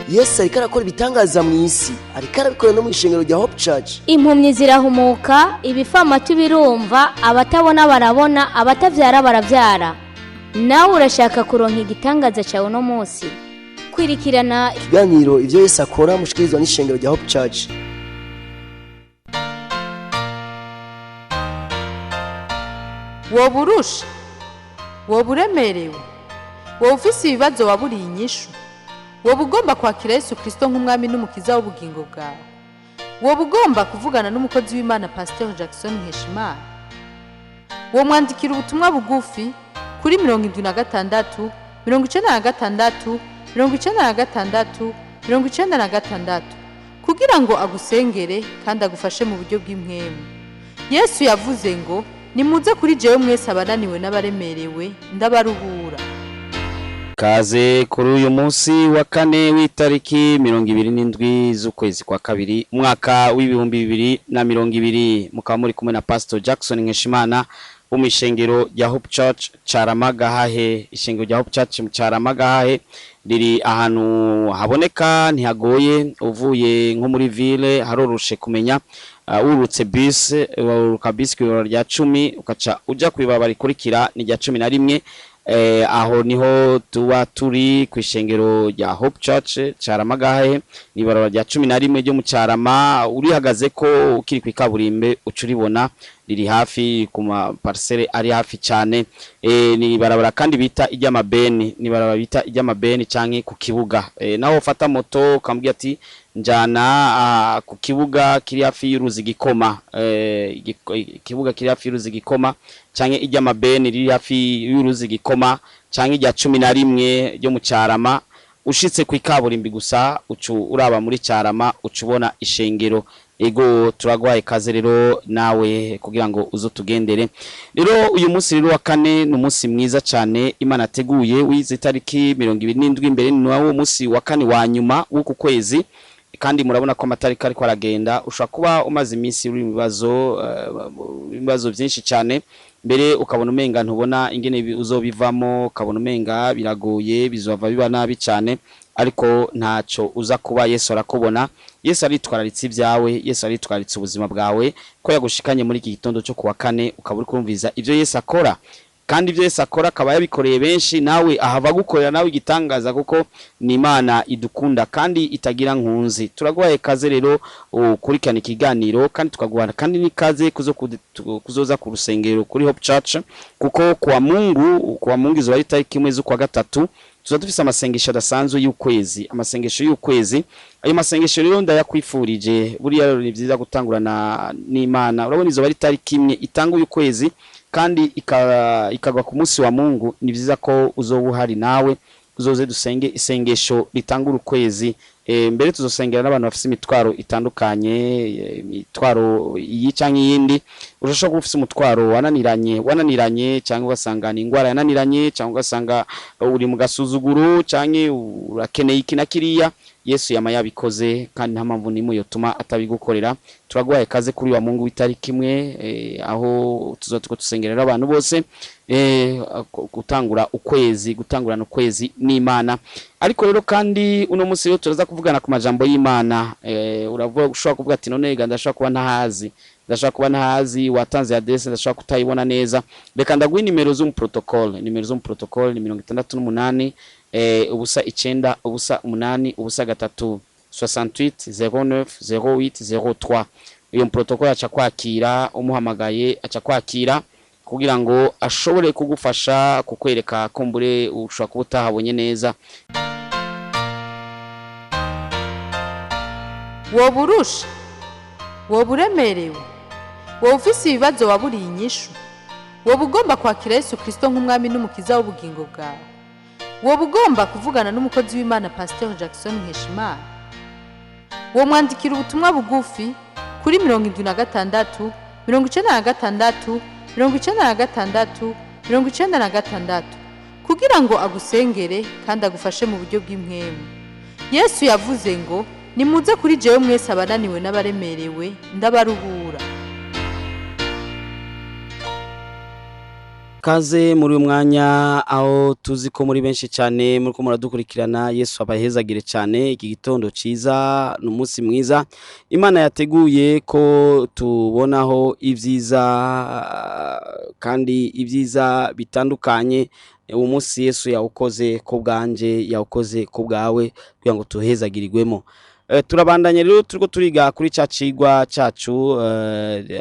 Yesu ariko arakora ibitangaza mu isi, ariko arabikora no mu ishengero rya Hope Church. Impumyi zirahumuka, ibifamatu birumva, abatabona barabona, abatavyara baravyara. Nawe urashaka kuronka igitangaza cyawe uno munsi? Kwirikirana ikiganiro Ivyo Yesu Akora mushikirizwa n'ishengero rya Hope Church. Woba urusha, woba uremerewe, woba ufise ibibazo waburiye inyishu, woba ugomba kwakira Yesu Kirisito nk'umwami n'umukiza w'ubugingo bwawe, woba ugomba kuvugana n'umukozi w'Imana Pasiteri Jackson Nkeshimana, womwandikira ubutumwa bugufi kuri 76 96 96 96 kugira ngo agusengere kandi agufashe mu buryo bw'impwemu. Yesu yavuze ngo: "Nimuze kuri jewe mwese abananiwe n'abaremerewe, ndabaruhura." Kaze kuri uyu munsi wa kane w'itariki 27 z'ukwezi kwa kabiri, umwaka w'2020, mukaba muri kumwe na Pastor Jackson Nkeshimana wo mu ishengero rya Hope Church Carama Gahahe. Ishengero rya Hope Church Carama Gahahe riri ahantu haboneka, ntihagoye. Uvuye nko muri ville haroroshe kumenya. Wurutse bus, wuruka bus kw'ibarabara rya 10, ukaca uja kw'ibarabara rikurikira, ni rya 11. Aho niho tuba turi ku ishengero rya Hope Church Carama Gahahe, ni ibarabara rya 11 ryo mu Carama. Urihagaze ko ukiri kw'ikaburimbe uca uribona, riri hafi ku ma parcelle, ari hafi cyane. Ni ibarabara kandi bita iry'amabeni, ni ibarabara bita iry'amabeni canke ku kibuga. Naho ufata moto ukambwira ati: "Njana ku kibuga kiri hafi y'uruzi Gikoma", ikibuga kiri hafi y'uruzi Gikoma canke iry'amabeni riri hafi y'uruzi Gikoma canke irya 11 ryo mu Carama, ushitse ku ikaburimbi gusa ucu uraba muri Carama, uca ubona ishengero. Ego, turaguhaye ikaze rero nawe kugira ngo uze utugendere. Rero uyu munsi rero wa kane ni umunsi mwiza cyane Imana ateguye, wize itariki 27, mbere ni wo munsi wa kane wa nyuma w'uku kwezi. Kandi murabona ko amatariki ariko aragenda. Ushobora kuba umaze iminsi uri mu bibazo, ibibazo byinshi cyane, mbere ukabona umenga ntubona ingene uzobivamo, ukabona umenga biragoye, bizova biba nabi cyane, ariko ntacyo uza kuba. Yesu arakubona, Yesu aritwararitse ibyawe, Yesu aritwararitse ubuzima bwawe, ko yagushikanye muri iki gitondo cyo kuwa kane, ukaba uri kumviriza ibyo Yesu akora. Kandi ibyo Yesu akora akaba yabikoreye benshi, nawe ahava gukorera nawe igitangaza, kuko ni Imana idukunda kandi itagira nkunzi. Turaguhaye kaze rero ukurikirana ikiganiro, kandi tukaguha kandi n'ikaze kuzoza ku rusengero kuri Hope Church, kuko kuwa Mungu izuba ari itariki 1 z'ukwa gatatu, tuza dufise amasengesho adasanzwe y'ukwezi, amasengesho y'ukwezi. Ayo masengesho rero ndayakwifurije. Buriya rero ni byiza gutangurana n'Imana. Urabona izuba ari itariki 1 itanga ukwezi kandi ikagwa ku munsi wa Mungu, ni byiza ko uzoba uhari nawe, uzoze dusenge isengesho ritangura ukwezi. Mbere tuzosengera n'abantu bafise imitwaro itandukanye, imitwaro iyi canke iyindi. Urashobora kuba ufise umutwaro wananiranye, cyangwa ugasanga ni ingwara yananiranye, cyangwa ugasanga uri mu gasuzuguro, canke urakeneye iki na kiriya. Yesu yama yabikoze, kandi nta mpamvu n'imwe yotuma atabigukorera. Turaguhaye kaze kuri wa Mungu w'itariki 1, aho tuzoba turiko dusengerera abantu bose, gutangura ukwezi, gutangurana ukwezi n'Imana. Ariko rero kandi uno munsi rero turaza kuvugana ku majambo y'Imana. Uravuga, ushobora kuvuga ati: "None ga ndashobora kuba ntahazi, ndashobora kuba ntahazi, watanze adresse ndashobora kutayibona neza." Reka ndaguhe nimero z'umuprotocole. Nimero z'umuprotocole ni 68 0 9 0 8 0 3, 68 09 08 03. Iyo protocole aca kwakira, umuhamagaye aca kwakira kugira ngo ashobore kugufasha kukwereka kumbure ushobora kuba utahabonye neza. Woba urusha, woba uremerewe, woba ufise ibibazo waburiye inyishu, woba ugomba kwakira Yesu Kirisito nk'umwami n'umukiza w'ubugingo bwawe, woba ugomba kuvugana n'umukozi w'Imana Pasiteri Jackson Nkeshimana, womwandikira ubutumwa bugufi kuri 76 96 96 96 kugira ngo agusengere kandi agufashe mu buryo bw'impwemu. Yesu yavuze ngo: "Nimuze kuri jewe mwese abananiwe n'abaremerewe, ndabaruhura." Kaze muri uyu mwanya aho tuzi ko muri benshi cyane muri ko muradukurikirana. Yesu abahezagire cyane. Iki gitondo cyiza ni umunsi mwiza Imana yateguye ko tubonaho ibyiza kandi ibyiza bitandukanye. Uwo munsi Yesu yawukoze ku bwanjye, yawukoze ku bwawe kugira ngo tuhezagirirwemo. Turabandanya rero, turiko turiga kuri ca cigwa cacu,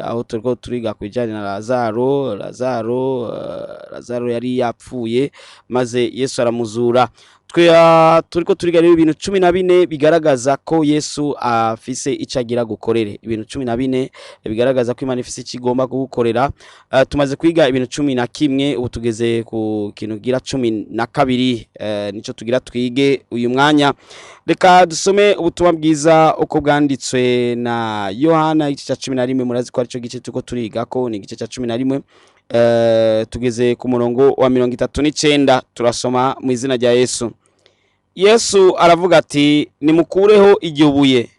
aho turiko turiga ku bijanye na Lazaro. Lazaro yari yapfuye maze Yesu aramuzura. Twe turiko turiga rero ibintu 14 bigaragaza ko Yesu afise ico agira gukorere, ibintu 14 bigaragaza ko Imana ifise ico igomba kugukorera. Tumaze kwiga ibintu 11, ubu tugeze ku kintu gira 12, nico tugira twige uyu mwanya. Reka dusome ubutumwa bwiza uko bwanditswe na Yohana, igice cya 11. Murazi ko aricyo gice turiko turiga ko ni igice cya 11. Tugeze ku murongo wa 39, turasoma mu izina rya Yesu. Yesu aravuga ati: "Nimukureho iryo buye."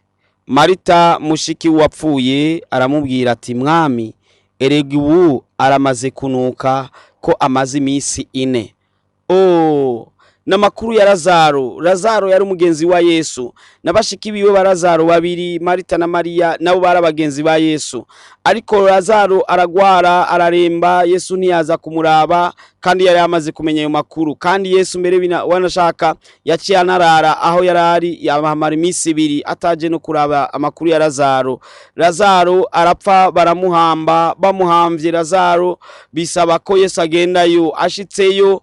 Marita mushiki wapfuye aramubwira ati: "Mwami, erega ubu aramaze kunuka ko amaze iminsi 4." Oh, n'amakuru ya Lazaro. Lazaro yari umugenzi wa Yesu, na bashiki biwe ba Lazaro babiri, Marita na Mariya, nabo bari abagenzi ba Yesu. Ariko Lazaro aragwara, araremba, Yesu ntiyaza kumuraba kandi yari amaze kumenya ayo makuru. Kandi Yesu mbere wanashaka yaciye anarara aho yari ari, yahamara iminsi 2 ataje no kuraba amakuru ya Lazaro. Lazaro arapfa, baramuhamba. Bamuhamvye Lazaro, bisaba ko Yesu agendayo. Ashitseyo,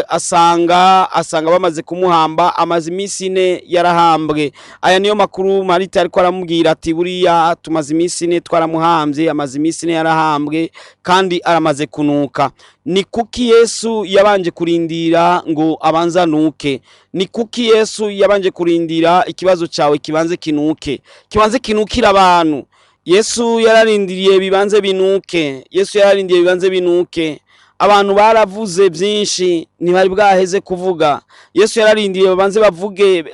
asanga bamaze kumuhamba, amaze iminsi 4 yarahambwe. Aya niyo makuru Marita ariko aramubwira ati: "Buriya tumaze iminsi 4 twaramuhambye, amaze iminsi 4 yarahambwe kandi aramaze kunuka." Ni kuki Yesu yabanje kurindira ngo abanze anuke? Ni kuki Yesu yabanje kurindira ikibazo cyawe kibanze kinuke, kibanze kinukira abantu? Yesu yararindiriye bibanze binuke. Yesu yararindiriye bibanze binuke. Abantu baravuze byinshi, ntibari bwaheze kuvuga. Yesu yararindiriye babanze bavuge,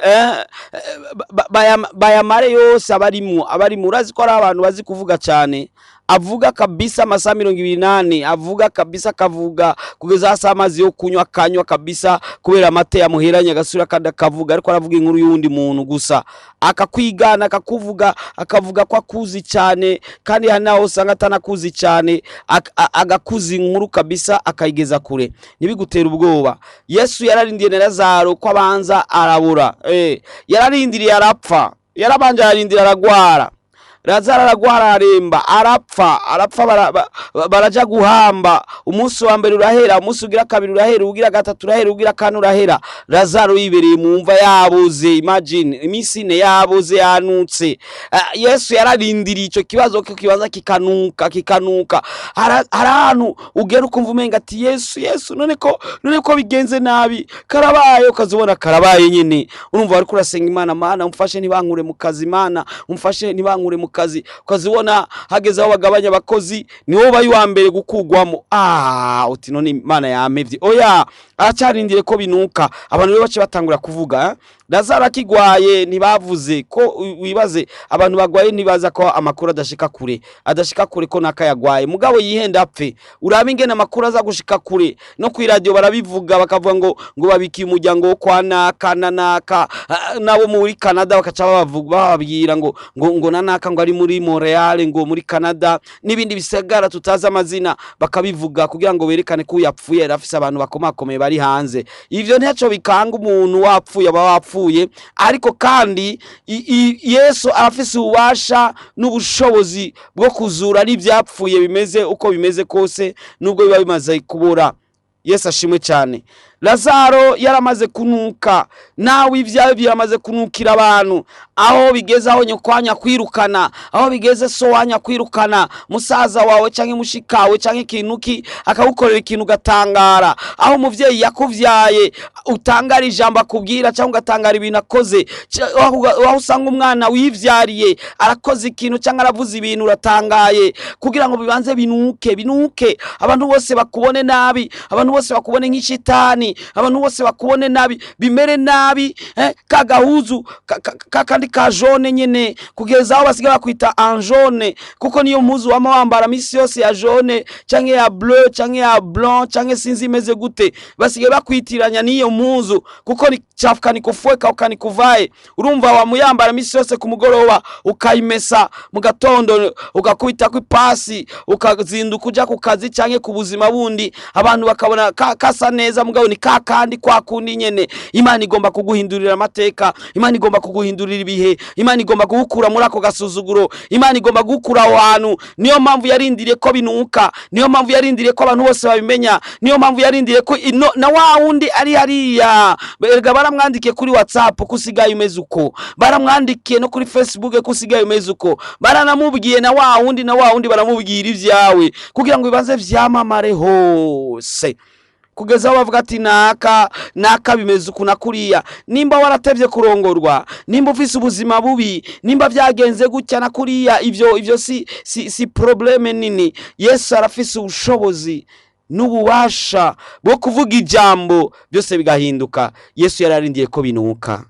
bayamare yose abarimo. Urazi ko ari abantu bazi kuvuga cyane, avuga kabisa amasaha 24, avuga kabisa, akavuga kugeza hasi amazi yo kunywa akanywa kabisa, kubera amate yamuheranye, agasubira kandi akavuga, ariko aravuga inkuru y'uwundi muntu gusa, akakwigana, akakuvuga, akavuga ko akuzi cyane, kandi hari naho usanga atanakuzi cyane, agakuza inkuru kabisa akayigeza kure. Ntibigutere ubwoba. Yesu yararindiye na Lazaro ko abanza arabura. Yararindiriye arapfa, yarabanje ararindira aragwara. Lazaro aragwara, araremba, arapfa. Arapfa, baraja guhamba. Umunsi wa mbere urahera, umunsi ugira kabiri urahera, ugira gatatu urahera, ugira kane urahera, Lazaro yibereye mu mva yabuze. Imagine, iminsi 4 yabuze, yanutse. Yesu yararindiriye ico kibazo ko kibanza kikanuka, kikanuka. Hari ahantu ugera ukumva umenga ati: "Yesu, Yesu, none ko bigenze nabi, karabaye." Ukazubona karabaye nyene. Urumva wariko urasenga Imana: "Mana, umfashe ntibankure mu kazi, Mana, umfashe ntibankure mu kazi." Ukazibona hageze aho bagabanya abakozi, niwo ubaye uwa mbere gukugwamo. Uti: "None Imana yampevye?" Oya, aracarindiriye ko binuka. Abantu rero bace batangura kuvuga. Lazaro akigwaye ntibavuze ko wibaze abantu bagwaye ntibaza ko amakuru adashika kure, adashika kure ko naka yagwaye. Mugabo yihenda apfe, urabe ingene amakuru aza gushika kure. No ku radio barabivuga, bakavuga ngo babikiye umuryango wo kwa naka na naka, nabo muri Canada bakaca babavuga, bababwira ngo na naka ngo ari muri Montreal, ngo muri Canada n'ibindi bisagara tutazi amazina, bakabivuga kugira ngo berekane ko yapfuye yari afise abantu bakomakomeye bari hanze. Ivyo ntaco bikanga umuntu wapfuye, aba wapfuye. Ariko kandi Yesu arafise ububasha n'ubushobozi bwo kuzura n'ivyapfuye, bimeze uko bimeze kose, nubwo biba bimaze kubora. Yesu ashimwe cyane. Lazaro yaramaze kunuka, nawe ibyawe biramaze kunukira abantu, aho bigeze aho nyokwanya kwirukana, aho bigeze so wanya kwirukana, musaza wawe canke mushikawe canke ikintu ki akagukorera ikintu ugatangara, aho umuvyeyi yakuvyaye utangara ijambo akubwira cyangwa ugatangara ibintu akoze, aho usanga umwana wivyariye arakoze ikintu cyangwa aravuze ibintu uratangaye, kugira ngo bibanze binuke, binuke, abantu bose bakubone nabi, abantu bose bakubone nk'ishitani. isoni, abantu bose bakubone nabi, bimere nabi, ka gahuzu ka kandi ka jaune nyene, kugeza aho basigaye bakwita en jaune, kuko niyo mpuzu wama wambara misi yose ya jaune canke ya bleu canke ya blanc canke sinzi imeze gute, basigaye bakwitiranya n'iyo mpuzu kuko ni chafuka nikufweka ukanikuvae. Urumva wamuyambara misi yose ku mugoroba ukayimesa mu gatondo ugakubitako ipasi ukazinduka uja ku kazi canke ku buzima bundi, abantu bakabona kasa neza, mugabo ni ka kandi kwa kundi nyene. Imana igomba kuguhindurira amateka, Imana igomba kuguhindurira ibihe, Imana igomba kugukura muri ako gasuzuguro, Imana igomba kugukura aho hantu. Niyo mpamvu yarindiriye ko binuka, niyo mpamvu yarindiriye ko abantu bose babimenya, niyo mpamvu yarindiriye ko na wa wundi ari hariya. Erega baramwandikiye kuri WhatsApp ko usigaye umeze uko, baramwandikiye no kuri Facebook ko usigaye umeze uko, baranamubwiye na wa wundi na wa wundi baramubwira ibyawe kugira ngo bibanze vyamamare hose, kugeza aho bavuga ati naka naka bimeze uku na kuriya. Nimba waratevye kurongorwa, nimba ufise ubuzima bubi, nimba vyagenze gutya na kuriya, ivyo si problème nini. Yesu arafise ubushobozi n'ububasha bwo kuvuga ijambo byose bigahinduka. Yesu yararindiye ko binuka.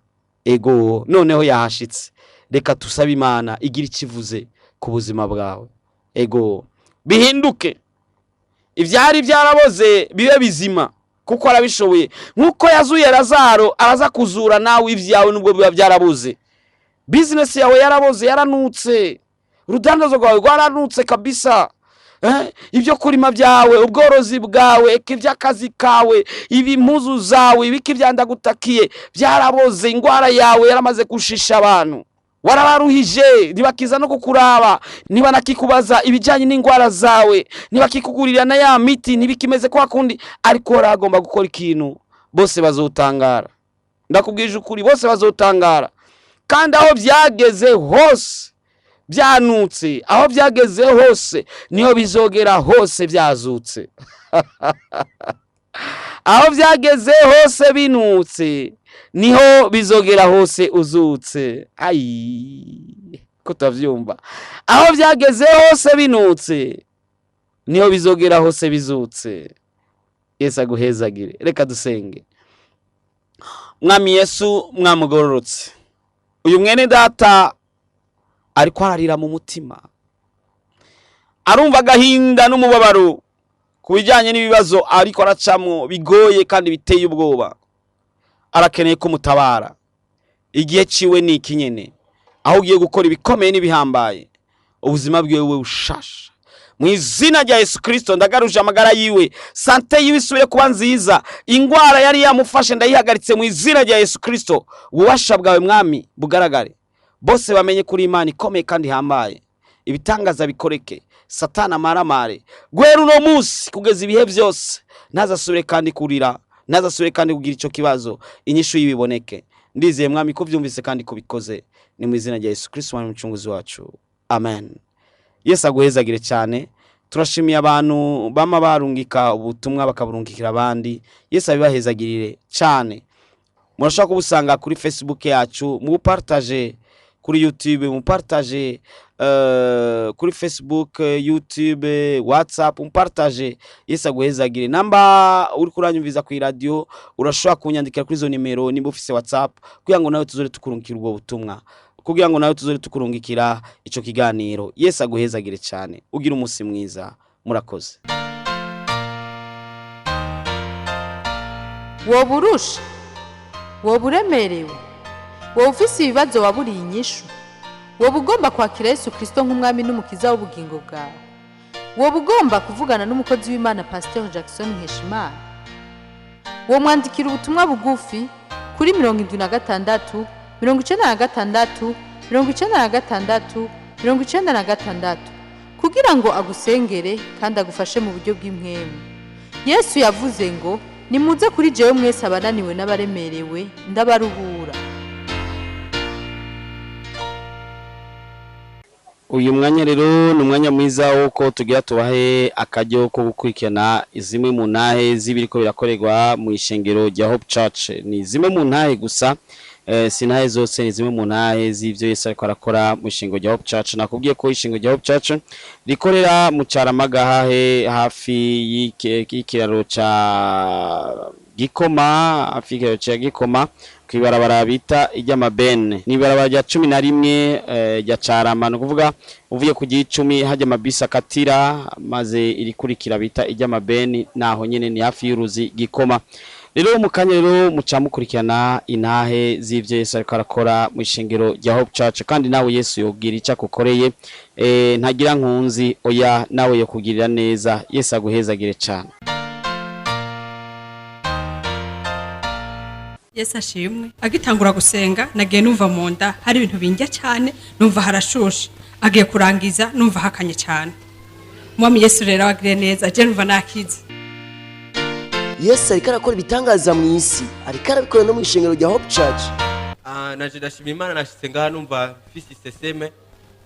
Ego, noneho yahashitse. Reka tusabe Imana igira ikivuze ku buzima bwawe. Ego, bihinduke, ivyari byaraboze bibe bizima, kuko arabishoboye. Nk'uko yazuye Lazaro, araza kuzura nawe ibyawe nubwo biba byarabuze. Business yawe yaraboze, yaranutse, urudandazo rwawe rwaranutse kabisa. Ibyo kurima byawe, ubworozi bwawe, eka iby'akazi kawe, ibimpuzu zawe, ibiki byandagutakiye byaraboze. Ingwara yawe yaramaze gushisha abantu, warabaruhije, ntibakiza no kukuraba, ntibanakikubaza ibijyanye n'indwara zawe, ntibakikugurira na ya miti, ntibikimeze kwa kundi. Ariko agomba gukora ikintu, bose bazotangara. Ndakubwije ukuri, bose bazotangara. Kandi aho byageze hose byanutse, aho byageze hose niho bizogera hose byazutse. Aho byageze hose binutse, niho bizogera hose uzutse. Ayi, ko turavyumva. Aho byageze hose binutse, niho bizogera hose bizutse. Yesu aguhezagire. Reka dusenge. Mwami Yesu, mwamugororotse, uyu mwene data ariko ararira mu mutima, arumva agahinda n'umubabaro ku bijyanye n'ibibazo ariko aracamwo bigoye kandi biteye ubwoba. Arakeneye ko mutabara. Igihe ciwe ni iki nyene, aho ugiye gukora ibikomeye n'ibihambaye, ubuzima bwiwe bushasha. Mu izina rya Yesu Kristo ndagaruje amagara yiwe, santé yiwe isubire kuba nziza, ingwara yari yamufashe ndayihagaritse mu izina rya Yesu Kristo. Ububasha bwawe Mwami bugaragare, bose bamenye kuri Imana ikomeye kandi ihambaye, ibitangaza bikoreke, Satana amaramare. Guhera uno munsi kugeza ibihe byose ntazasubire kandi kurira, ntazasubire kandi kugira ico kibazo, inyishu y'ibiboneke. Ndizeye Mwami ko byumvise kandi kubikoze. Ni mu izina rya Yesu Kristo Mwami mucunguzi wacu, amen. Yesu aguhezagire cyane. Turashimiye abantu bama barungika ubutumwa bakaburungikira abandi. Yesu abibahezagirire cyane. Murashobora kubusanga kuri Facebook yacu, mubupartage kuri YouTube, mupartage kuri Facebook, YouTube, WhatsApp, mupartage. Yesu aguhezagire. Namba uri kuranyumviza ku radio, urashobora kunyandikira kuri izo nimero nimba ufise WhatsApp, kugira ngo nawe tuzore tukurungikira ubwo butumwa, kugira ngo nawe tuzore tukurungikira ico kiganiro. Yesu aguhezagire cyane, ugira umunsi mwiza. Murakoze. Woba urusha, woba uremerewe, woba ufise ibibazo waburiye inyishu, woba ugomba kwakira Yesu Kristo nk'umwami n'umukiza w'ubugingo bwawe, woba ugomba kuvugana n'umukozi w'Imana Pasiteri Jackson Nkeshimana, womwandikira ubutumwa bugufi kuri 76 96 96 96 kugira ngo agusengere kandi agufashe mu buryo bw'impwemu. Yesu yavuze ngo: "Nimuze kuri jewe mwese abananiwe n'abaremerewe, ndabaruhura." Uyu mwanya rero ni umwanya mwiza w'uko tugira tubahe akaryo ko gukurikirana zimwe mu ntahe z'ibiriko birakorerwa mu ishengero rya Hope Church. Ni zimwe mu ntahe gusa, si intahe zose, ni zimwe mu ntahe z'ivyo Yesu ariko arakora mu ishengero rya Hope Church. Nakubwiye ko ishengero rya Hope Church rikorera mu Carama, Gahahe, hafi y'ikiraro ca Gikoma, hafi y'ikiraro ca Gikoma, kw'ibarabara bita iry'amabene, ni ibarabara rya 11 rya Carama. Ni ukuvuga uvuye ku gicumi hajya amabisi akatira, maze irikurikira bita iry'amabeni, naho nyene ni hafi y'uruzi Gikoma. Rero mu kanya rero muca mukurikirana intahe z'ivyo Yesu ariko arakora mu ishengero rya Hope Church. Kandi nawe Yesu yogira ico akukoreye, ntagira nkunzi, oya, nawe yokugirira neza. Yesu aguhezagire cane. Yesu ashimwe. Agitangura gusenga nagiye numva mu nda hari ibintu bindya cyane, numva harashushe. Agiye kurangiza numva hakanye cyane. Umwami Yesu rero abagiriye neza, je numva nakize. Yesu ariko arakora ibitangaza mu isi, ariko arabikora no mu ishengero rya Hope Church. Ah, naje ndashima Imana. Nashitse ngaha numva mfise iseseme,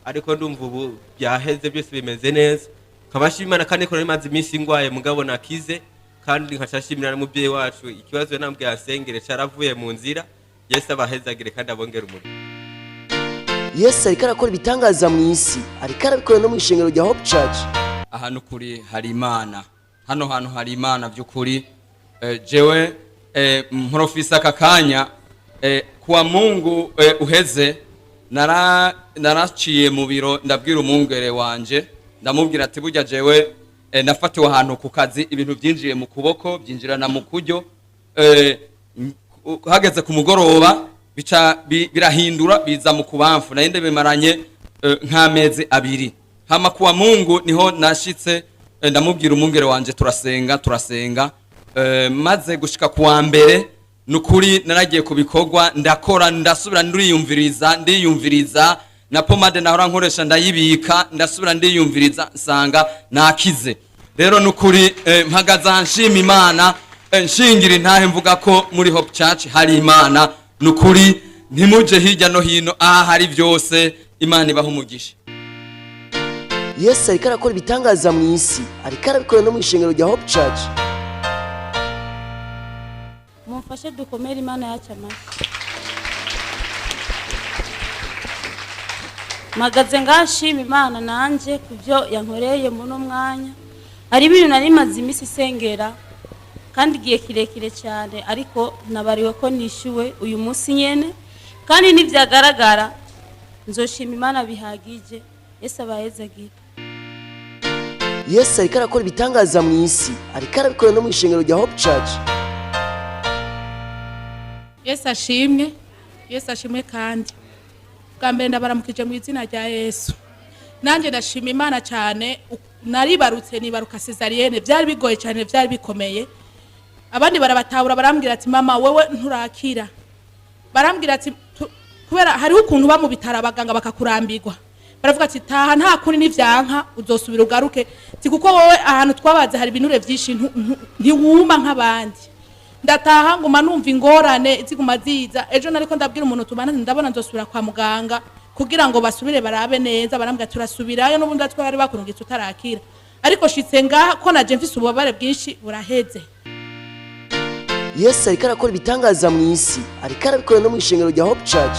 ariko ndumva ubu byaheze, byose bimeze neza. Nkaba nshima Imana kandi ko nari maze iminsi ngwaye, mugabo nakize. Kandi nkaca nshimira n'umubyeyi wacu, ikibazo nambwiye asengere caravuye mu nzira. Yesu abahezagire kandi abongere umuriro. Yesu ariko arakora ibitangaza mu isi, ariko arabikora no mu ishengero rya Hope Church. Ahantu kuri hari Imana, hano hantu hari Imana by'ukuri. Jewe mprofisa aka kanya, kuwa Mungu uheze naraciye mu biro, ndabwira umwungere wanje, ndamubwira ati burya jewe nafatiwe ahantu ku kazi, ibintu byinjiye mu kuboko, byinjirana mu kuryo, hageze ku mugoroba bica birahindura biza mu kubamfu. Nari ndabimaranye nk'amezi 2. Hama kuwa Mungu niho nashitse, ndamubwira umwungere wanje, turasenga, turasenga, maze gushika kuwa mbere nukuri naragiye ku bikorwa, ndakora, ndasubira ndiyumviriza, ndiyumviriza na pomade nahora nkoresha ndayibika, ndasubira ndiyumviriza, nsanga nakize. Rero nukuri mpagaza nshima Imana, nshingira intahe mvuga ko muri Hope Church hari Imana. Nukuri ntimuje hirya no hino, aha hari byose. Imana ibaha umugisha. Yesu ariko arakora ibitangaza mu isi, ariko arabikora no mu ishengero rya Hope Church. Mumfashe dukomere Imana yacu amashyi. Mpagaze ngashima Imana nanjye ku byo yankoreye muri uno mwanya. Hari ibintu nari maze iminsi isengera kandi igihe kirekire cyane, ariko nabariwe ko nishyuwe uyu munsi nyene, kandi nibyagaragara nzoshima Imana bihagije. Yesu abahezagira. Yesu ariko arakora ibitangaza mu isi, ariko arabikora no mu ishengero rya Hope Church. Yesu ashimwe, Yesu ashimwe. Kandi bwa mbere ndabaramukije mu izina rya Yesu. Nanjye ndashima Imana cyane. Naribarutse, nibaruka césarienne, byari bigoye cyane, byari bikomeye. Abandi barabatahura, barambwira ati mama wewe nturakira. Barambwira ati kubera hariho ukuntu uba mu bitaro abaganga bakakurambirwa, baravuga ati taha, nta kundi, nivyanka uzosubira ugaruke, ti kuko wowe ahantu twabaze hari ibinure byinshi, ntiwuma nk'abandi. Ndataha, nguma numva ingorane ziguma ziza. Ejo nariko ndabwira umuntu tubana nti ndabona nzosubira kwa muganga kugira ngo basubire barabe neza. Barambwira turasubirayo n'ubundi twari bakurungitse utarakira. Ariko shitse ngaha ko naje mfise ububabare bwinshi, buraheze. Yesu ariko arakora ibitangaza mu isi, ariko arabikora no mu ishengero rya Hope Church.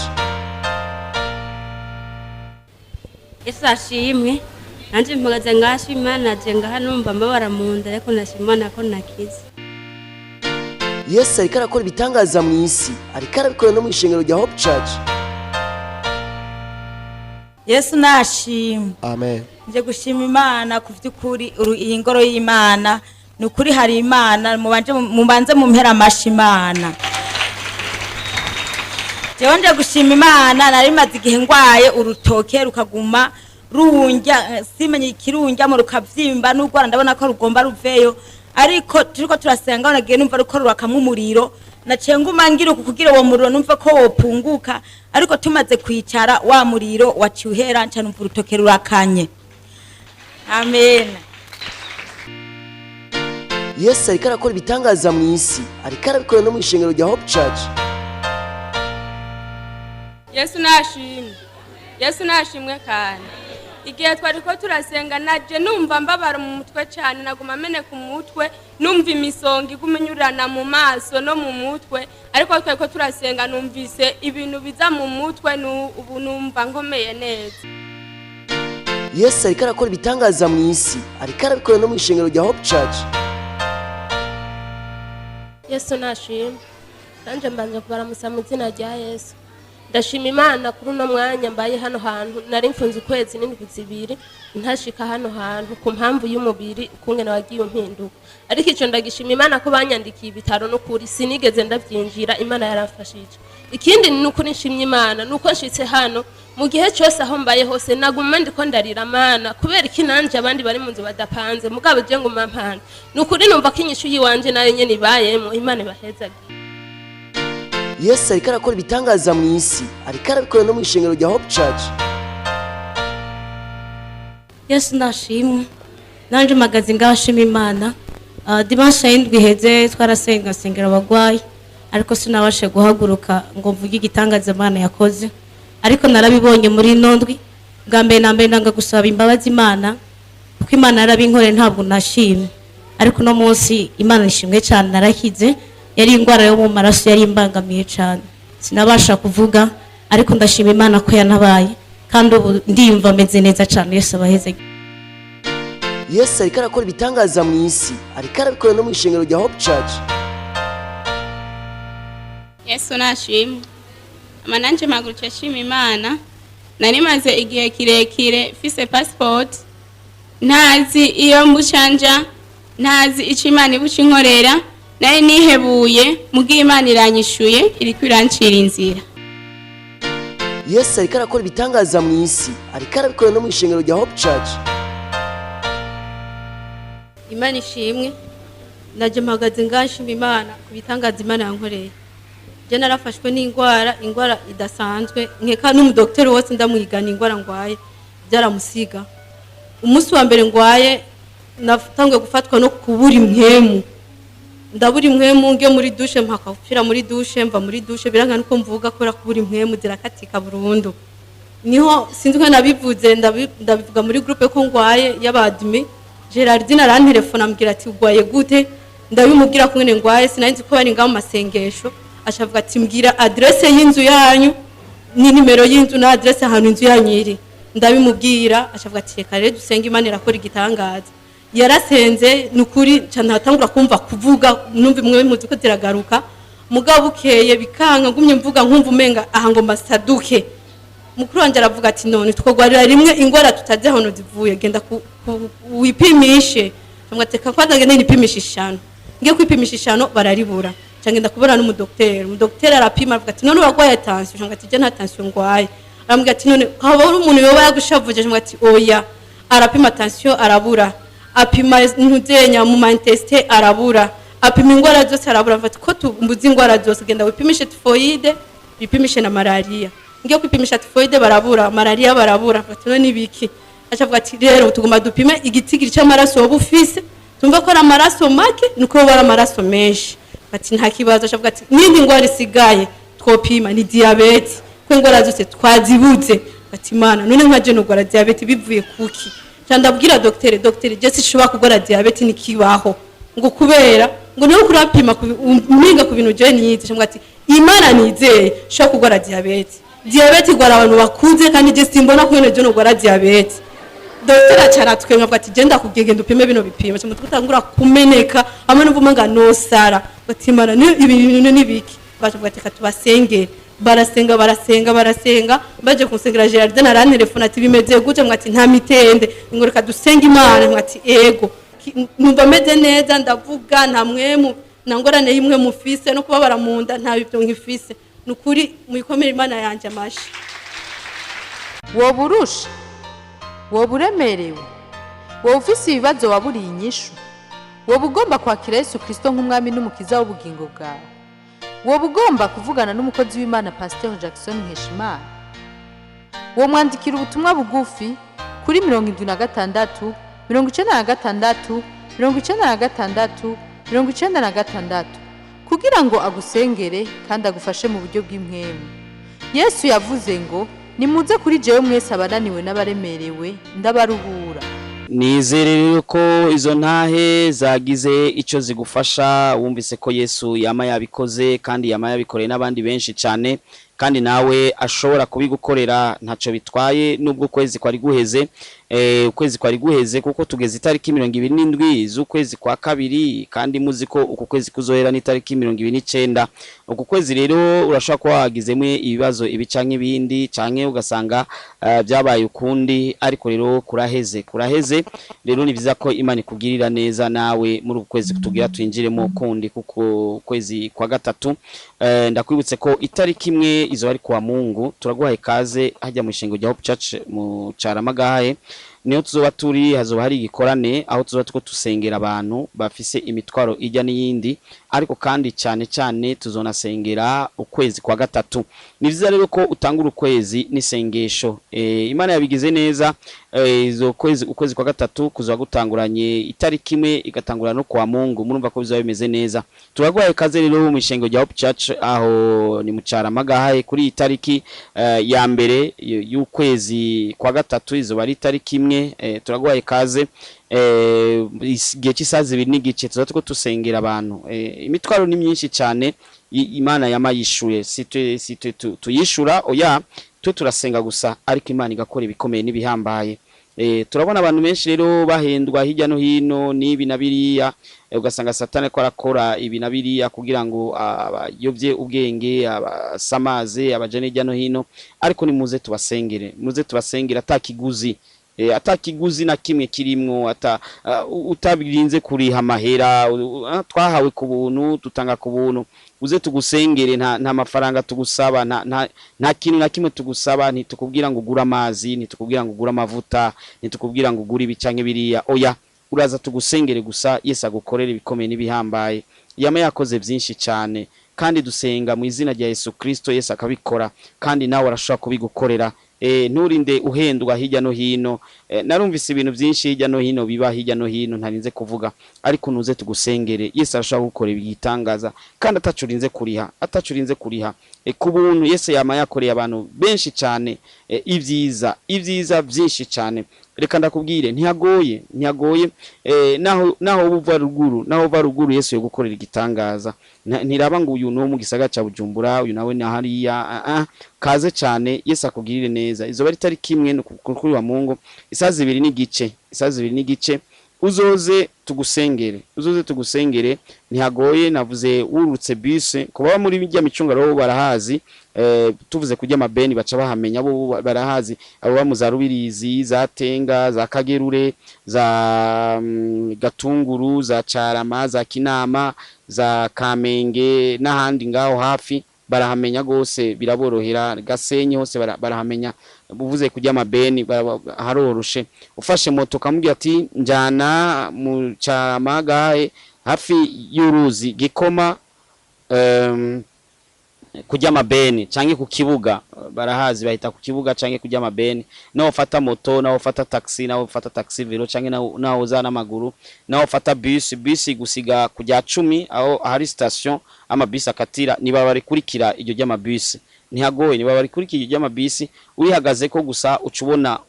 Yesu ashimwe. Nanjye mpagaze ngashima Imana. Naje ngaha numva mbabara mu nda, ariko ndashima Imana ko nakize. Yesu ariko arakora ibitangaza mu isi, ariko arabikora no mu ishengero rya Hope Church. Yesu nashimwe. Amen. Nje gushima Imana ku by'ukuri. Iyi ngoro y'Imana ni ukuri hari Imana. Mubanje mubanze mumpera amashi Imana. Jewe nje gushima Imana. Nari maze igihe ngwaye urutoke rukaguma rundya, simenye ikirundyamo, rukavyimba n'urwara, ndabona ko rugomba ruveyo. Ariko turiko turasenga nagiye numva ruko rurakamwa umuriro, naciye nguma ngira uku kugira uwo muriro numve ko wopunguka. Ariko tumaze kwicara wa muriro waciye uhera, nca numva urutoke rurakanye. Amen. Yesu ariko arakora ibitangaza mu isi, ariko arabikora no mu ishengero rya Hope Church. Yesu nashimwe, Yesu nashimwe. Kandi igihe twari ko turasenga naje numva mbabara mu mutwe cyane, naguma ameneka umutwe, numva imisonga iguma inyurana mu maso no mu mutwe. Ariko twari ko turasenga numvise ibintu biza mu mutwe, ubu numva nkomeye neza. Yesu ariko arakora ibitangaza mu isi, ariko arabikora no mu ishengero rya Hope Church. Yesu nashimwe. Nanje mbanje kubaramusa mu izina rya Yesu. Ndashima Imana kuri uno mwanya mbaye hano hantu. Nari mfunze ukwezi n'indwi zibiri ntashika hano hantu ku mpamvu y'umubiri ukungene wagiye umpinduka, ariko ico ndagishima Imana ko banyandikiye ibitaro, n'ukuri sinigeze ndavyinjira, Imana yaramfashije. Ikindi ni ukuri nshimye Imana nuko nshitse hano. Mu gihe cyose aho mbaye hose naguma ndiko ndarira: "Mana, kubera iki nanje abandi bari mu nzu badapanze, mugabo je nguma mpanze?" Ni ukuri numva ko inyishu yiwanje nayo nyene ibayemo. Imana ibahezagire. Yesu ariko arakora ibitangaza mu isi, ariko arabikora no mu ishengero rya Hope Church. Yesu nashimwe. Nanje mpagaze ngaho nshima Imana. Dimanche y'indwi iheze twarasenga, nsengera abagwayi, ariko sinabashe guhaguruka ngo mvuge igitangaza Imana yakoze, ariko narabibonye muri ino ndwi. Bwa mbere na mbere nanga gusaba imbabazi Imana, kuko Imana yarabinkoreye, ntabwo nashimye. Ariko uno munsi Imana ishimwe cyane, narakize. Yari indwara yo mu maraso yari imbangamiye cyane, sinabasha kuvuga, ariko ndashima Imana ko yanabaye, kandi ubu ndiyumva ameze neza cyane. Yesu abaheze. Yesu ariko arakora ibitangaza mu isi, ariko arabikora no mu ishengero rya Hope Church. Yesu nashimwe. Ama nanje mpagurutse nshima Imana. Nari maze igihe kirekire mfise passport, ntazi iyo mbucanja, ntazi ico Imana ibuca inkorera. Nari nihebuye, mugihe Imana iranyishuye, iriko irancira inzira. Yesu ariko arakora ibitangaza mu isi, ariko arabikora no mu ishengero rya Hope Church. Imana ishimwe. Najye mpagaze ngaho nshima Imana ku bitangaza Imana yankoreye. Njye narafashwe n'indwara, indwara idasanzwe, nkeka n'umudogiteri wose ndamwigana indwara ndwaye byaramusiga. Umunsi wa mbere ndwaye natanguye gufatwa no kubura impwemu, ndabura impwemu, nge muri douche, mpaka gupfira muri douche, mva muri douche biranka nuko mvuga kubera kubura impwemu, zirakatika burundu. Niho sinzi ko nabivuze, ndabivuga muri groupe ko ngwaye y'abadimi. Gerardine arantelefona, ambwira ati: "Ugwaye gute?" Ndabimubwira ko ngene ngwaye, sinari nzi ko bari ngaho mu masengesho. Acavuga ati: "Mbwira adresse y'inzu yanyu ni nimero y'inzu na adresse ahantu inzu yanyu iri." Ndabimubwira, acavuga ati: "Reka rero dusenge, Imana irakora igitangaza." Yarasenze, ni ukuri nca ntatangura kumva kuvuga, numva imwe muzi ko ziragaruka. Mugabo bukeye bikanka, ngumye mvuga nkumva umenga aha ngo mbasaduke. Mukuru wanjye aravuga ati: "None twagwarira rimwe ingwara tutazi ahantu zivuye, genda wipimishe." Ati: "Kwanza ngende nipimishe ishano." Ngiye kwipimisha ishano bararibura. Nca ngenda kubona n'umudokiteri. Umudokiteri arapima, aravuga ati: "None urarwaye tension?" Nca ati: "Je nta tension ngwaye." Arambwira ati: "None haba hari umuntu yoba yagushavuje?" Nca ati: "Oya." Arapima tension arabura, apima ntuzenya mu ma intestins arabura, apima ingwara zose arabura. Avuga ati: "Ko tumbuze ingwara zose, genda wipimishe typhoïde, wipimishe na malaria." Ngiye kwipimisha typhoïde barabura, malaria barabura. Avuga ati: "None ibiki?" Aca avuga ati: "Rero tugomba dupime igitigiri c'amaraso woba ufise, tumva ko ari amaraso make nuko woba ari amaraso menshi." Ati: "Nta kibazo." Aca avuga ati: "N'indi ngwara isigaye twopima ni diyabete, ko ingwara zose twazibuze." Ati: "Mana, none nka je nogwara diyabete bivuye kuki?" Ca ndabwira dogiteri: "Dogiteri, je sinshobora kugwara diyabete, nikibaho." Ngo kubera ngo niwe kurapima umpinga ku bintu je nize. Ca ati: "Imana nizeye shobora kugwara diyabete. Diyabete igwara abantu bakuze, kandi je simbona ko je nogwara diyabete." Dogiteri aca aratwenga, avuga ati: "Genda kubwiye, genda upime bino bipimo." Ca umutwe utangura kumeneka hamwe n'uvuga ngo nosara. Ati: "Mana, ni ibi bintu nibiki?" Bacavuga ati: "Reka tubasengere." Barasenga, barasenga, barasenga. Baje kunsengera, Gerardine arantelefona ati: "Bimeze gute?" Mwati: "Nta mitende." Ngo: "Reka dusenge Imana." Mwati: "Ego." Numva meze neza, ndavuga, nta mwemu, nta ngorane y'imwe mufise, no kubabara mu nda nta bibyo nkifise. Ni ukuri muyikomere Imana yanjye amashi. Woba urusha, woba uremerewe, woba ufise ibibazo waburiye inyishu, woba ugomba kwakira Yesu Kirisito nk'umwami n'umukiza w'ubugingo bwawe, woba ugomba kuvugana n'umukozi w'Imana Pasiteri Jackson Nkeshimana, womwandikira ubutumwa bugufi kuri 76 96 96 96 kugira ngo agusengere kandi agufashe mu buryo bw'impwemu. Yesu yavuze ngo: "Nimuze kuri jewe mwese abananiwe n'abaremerewe, ndabaruhura." Nizere rero ko izo ntahe zagize icyo zigufasha. Wumvise ko Yesu yama yabikoze kandi yama yabikoreye n'abandi benshi cyane. Kandi nawe ashobora kubigukorera, ntacyo bitwaye nubwo ukwezi kwari guheze. Ukwezi kwari guheze kuko tugeze itariki 27 z'ukwezi kwa kabiri, kandi muzi ko uku kwezi kuzohera n'itariki 29 uku kwezi. Rero urashobora kuba wagizemo ibibazo ibi canke ibindi, canke ugasanga byabaye ukundi, ariko rero kuraheze, kuraheze. Rero ni byiza ko Imana ikugirira neza nawe muri uku kwezi tugira twinjiremo kundi, kuko ukwezi kwa gatatu. Ndakwibutse ko itariki 1 izo ari kuwa Mungu. Turaguhaye ikaze hajya mu ishengo rya Hope Church mu Caramagahaye, niyo tuzoba turi. Hazoba hari igikorane aho tuzoba tuko tusengera abantu bafise imitwaro ijya n'iyindi, ariko kandi cyane cyane tuzonasengera ukwezi kwa gatatu. Ni vyiza rero ko utangura ukwezi n'isengesho. Imana yabigize neza. Izo kwezi, ukwezi kwa gatatu kuzoba gutanguranye itariki 1, igatangura no kwa Mungu. Murumva ko bizoba bimeze neza. Turaguhaye ikaze rero mu ishengo rya Hope Church, aho ni mu Caramagahaye, kuri iyi tariki ya mbere y'ukwezi kwa gatatu, izoba ari itariki 1. Turaguhaye ikaze. Igihe cy'isaha 2:30 tuza tuko tusengera abantu. Imitwaro ni myinshi cyane. Imana yama yishuye, si twe tuyishura, oya, twe turasenga gusa, ariko Imana igakora ibikomeye n'ibihambaye. Turabona abantu benshi rero bahendwa hirya no hino n'ibi na biriya. Ugasanga Satani ko arakora ibi na biriya kugira ngo abayobye ubwenge, abasamaze, abajane hirya no hino. Ariko nimuze tubasengere, muze tubasengere atakiguzi, atakiguzi na kimwe kirimwo, ata utabirinze kuriha amahera. Twahawe ku buntu, dutanga ku buntu. Uze tugusengere, nta mafaranga tugusaba, nta kintu na kimwe tugusaba. Ntitukubwira ngo ugure amazi, ntitukubwira ngo ugure amavuta, ntitukubwira ngo ugure ibi canke biriya, oya. Uraza tugusengere gusa, Yesu agukorere ibikomeye n'ibihambaye. Yama yakoze byinshi cyane, kandi dusenga mu izina rya Yesu Kristo, Yesu akabikora, kandi nawe arashobora kubigukorera. Nturinde uhendwa hirya no hino. Narumvise ibintu byinshi hirya no hino biba hirya no hino ntarinze kuvuga, ariko nuze tugusengere. Yesu arashobora gukora ibitangaza kandi atacurinze kuriha, atacurinze kuriha. Ku buntu. Yesu yama yakoreye abantu benshi cyane ibyiza, ibyiza byinshi cyane. Reka ndakubwire, ntihagoye, ntihagoye. Naho uva ruguru, naho uva ruguru, Yesu yo gukorera igitangaza. Ntiraba ngo uyu no mu gisagara ca Bujumbura, uyu nawe na hariya. Kaze cyane, Yesu akugirire neza. Izo bari tariki 1 no kuri wa Mungu, isaha 2:30, isaha 2:30, uzoze tugusengere, uzoze tugusengere. Ntihagoye, navuze wurutse bus. Kuba muri bijya micungaro bo barahazi. Tuvuze kujya amabeni baca bahamenya, bo barahazi. Abo ba mu za Rubirizi, za Tenga, za Kagerure, za Gatunguru, za Carama, za Kinama, za Kamenge n'ahandi ngaho hafi barahamenya gose, biraborohera. Gasenyi hose barahamenya. Uvuze kujya amabeni haroroshe. Ufashe moto ukamubwira ati njyana mu Camagahe hafi y'uruzi Gikoma, kujya amabeni canke ku kibuga, barahazi, bahita ku kibuga canke kujya amabeni. Naho ufata moto, naho ufata taxi, naho ufata taxi vélo, canke naho uza n'amaguru, naho ufata bus, bus gusiga kujya 10 aho ahari station amabisi akatira, niba barikurikira iryo ry'amabisi. Ntihagoye, niba barikurikira iryo ry'amabisi, urihagaze ko gusa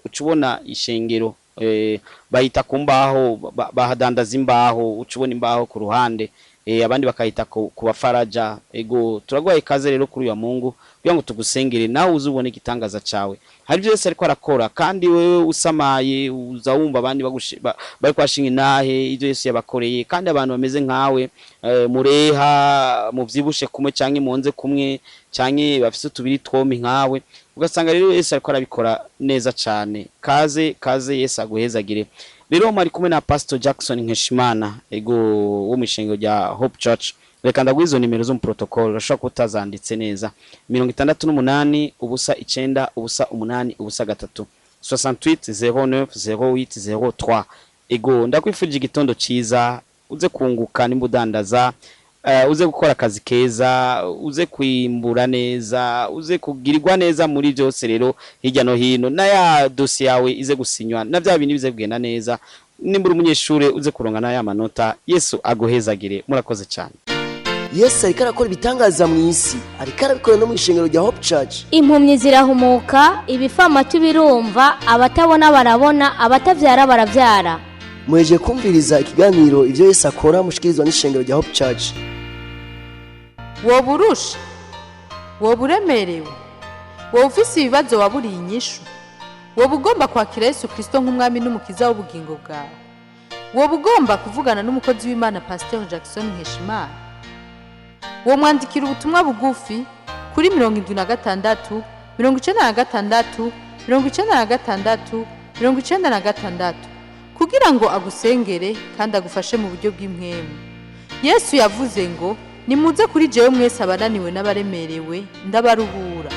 ucubona ishengero. Bahita ku mbaho, bahadandaza imbaho, ucubona imbaho ku ruhande. Abandi bakahita ku bafaraja. Ego, turaguhaye ikaze rero kuri uyu wa Mungu kugira ngo tugusengere, nawe uzubone igitangaza cawe. Hari byose ariko arakora, kandi wewe usamaye uza wumva abandi bari kwashinga intahe ibyo Yesu yabakoreye. Kandi abantu bameze nkawe, mureha muvyibushe kumwe canke munze kumwe canke bafise utubiri twomi nkawe, ugasanga rero Yesu ariko arabikora neza cane. Kaze, kaze, Yesu aguhezagire. Rero mwari kumwe na Pastor Jackson Nkeshimana, ego, wo mu ishengero rya Hope Church. Reka ndaguha izo nimero zo mu protocol, urashobora kuba utazanditse neza: 68 0 9 0 8 0 3, 68 09 08 03. Ego, ndakwifurije igitondo ciza. Uze kunguka nimba udandaza, uze gukora akazi keza, uze kwimbura neza, uze kugirirwa neza muri byose. Rero hirya no hino na ya dosiye yawe ize gusinywa, na bya bintu bize kugenda neza. Nimba uri umunyeshure, uze kuronka na ya manota. Yesu aguhezagire, murakoze cyane. Yesu ariko arakora ibitangaza mu isi, ariko arabikora no mu ishengero rya Hope Church. Impumyi zirahumuka, ibifamatu birumva, abatabona barabona, abatabyara barabyara. Muhejeje kumviriza ikiganiro Ibyo Yesu Akora, mushikirizwa n'ishengero rya Hope Church. Woba urusha, woba uremerewe. Wowe ufise ibibazo waburiye inyishu? Wowe ugomba kwakira Yesu Kristo nk'umwami n'umukiza w'ubugingo bwawe? Wowe ugomba kuvugana n'umukozi w'Imana Pasteur Jackson Nkeshimana? Uwo mwandikira ubutumwa bugufi kuri 76 96 96 96 kugira ngo agusengere kandi agufashe mu buryo bw'impwemu. Yesu yavuze ngo: "Nimuze kuri jewe mwese abananiwe n'abaremerewe, ndabaruhura."